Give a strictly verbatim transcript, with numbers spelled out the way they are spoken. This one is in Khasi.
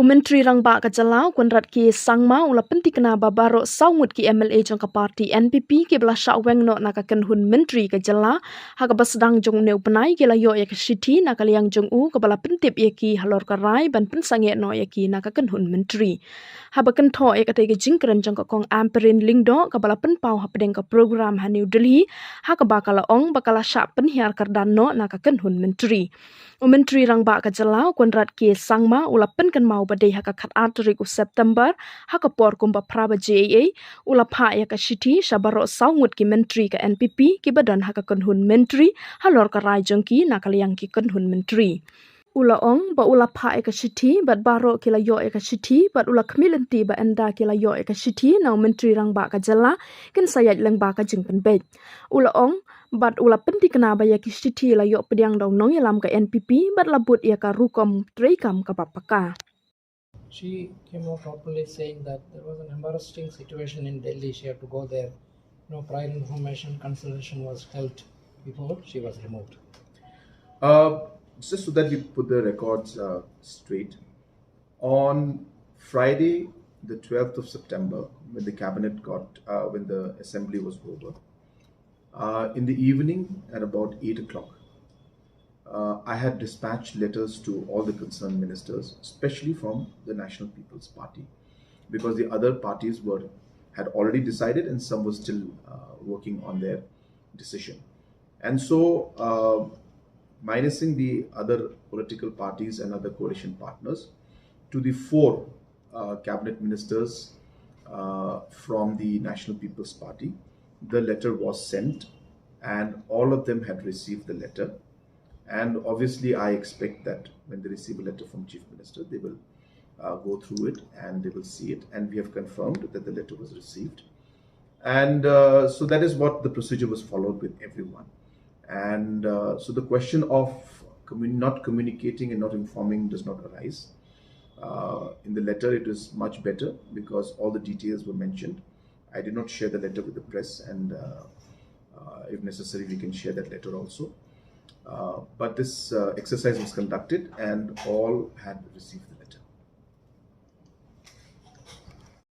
U Myntri Rangbah ka jylla, Conrad K Sangma, u la pyntikna ba baroh saw ngut ki M L A jong ka party N P P kiba la shah weng noh na ka kynhun myntri ka jylla ha kaba sdang jong une u bnai ki la ïoh ïa ka shithi na ka liang jong u kaba la pyntip ïa ki halor ka rai ban pynsangeh noh ïa ki na ka kynhun myntri. Haba kynthoh ïa katei ka jingkren jong ka Kong Ampareen Lyngdoh kaba la pynpaw hapdeng ka program ha New Delhi, ha kaba ka la ong ba ka la shah pynhiar kyrdan noh na ka kynhun myntri. U Myntri Rangbah ka jylla, Conrad K Sangma, u la pynkynmaw ba dei ha ka khatar tarik u September, ha ka por kumba phra baje eiei, u la phah ïa ka shithi sha baroh saw ngut ki myntri ka N P P kiba don ha ka kynhun myntri halor ka rai jong ki na ka liang ki kynhun myntri. U la ong ba u la phah ïa ka shithi bad baroh ki la ïoh ïa ka shithi bad u la khmih lynti ba ynda ki la ïoh ïa ka shithi na u Myntri Rangbah ka jylla, kin sa ïaid lyngba ka jingpynbeit. U la ong bad u la pyntikna ba ïa ki shithi la ïoh pdiang da u nongïalam ka N P P bad la bud ïa ka rukom treikam kaba paka. She came out openly saying that there was an embarrassing situation in Delhi. She had to go there. No prior information, consultation was held before she was removed. Uh, just so that we put the records uh, straight, on Friday, the twelfth of September, when the cabinet got, uh, when the assembly was over, uh, in the evening at about eight o'clock, uh, I had dispatched letters to all the concerned ministers, especially from the National People's Party, because the other parties were had already decided and some were still uh, working on their decision. And so, uh, minusing the other political parties and other coalition partners, to the four uh, cabinet ministers uh, from the National People's Party, the letter was sent, and all of them had received the letter. And obviously, I expect that when they receive a letter from Chief Minister, they will uh, go through it and they will see it. And we have confirmed that the letter was received. And uh, so that is what the procedure was followed with everyone. And uh, so the question of commun- not communicating and not informing does not arise. Uh, in the letter, it is much better because all the details were mentioned. I did not share the letter with the press, and uh, uh, if necessary, we can share that letter also. Uh, but this uh, exercise was conducted, and all had received the letter.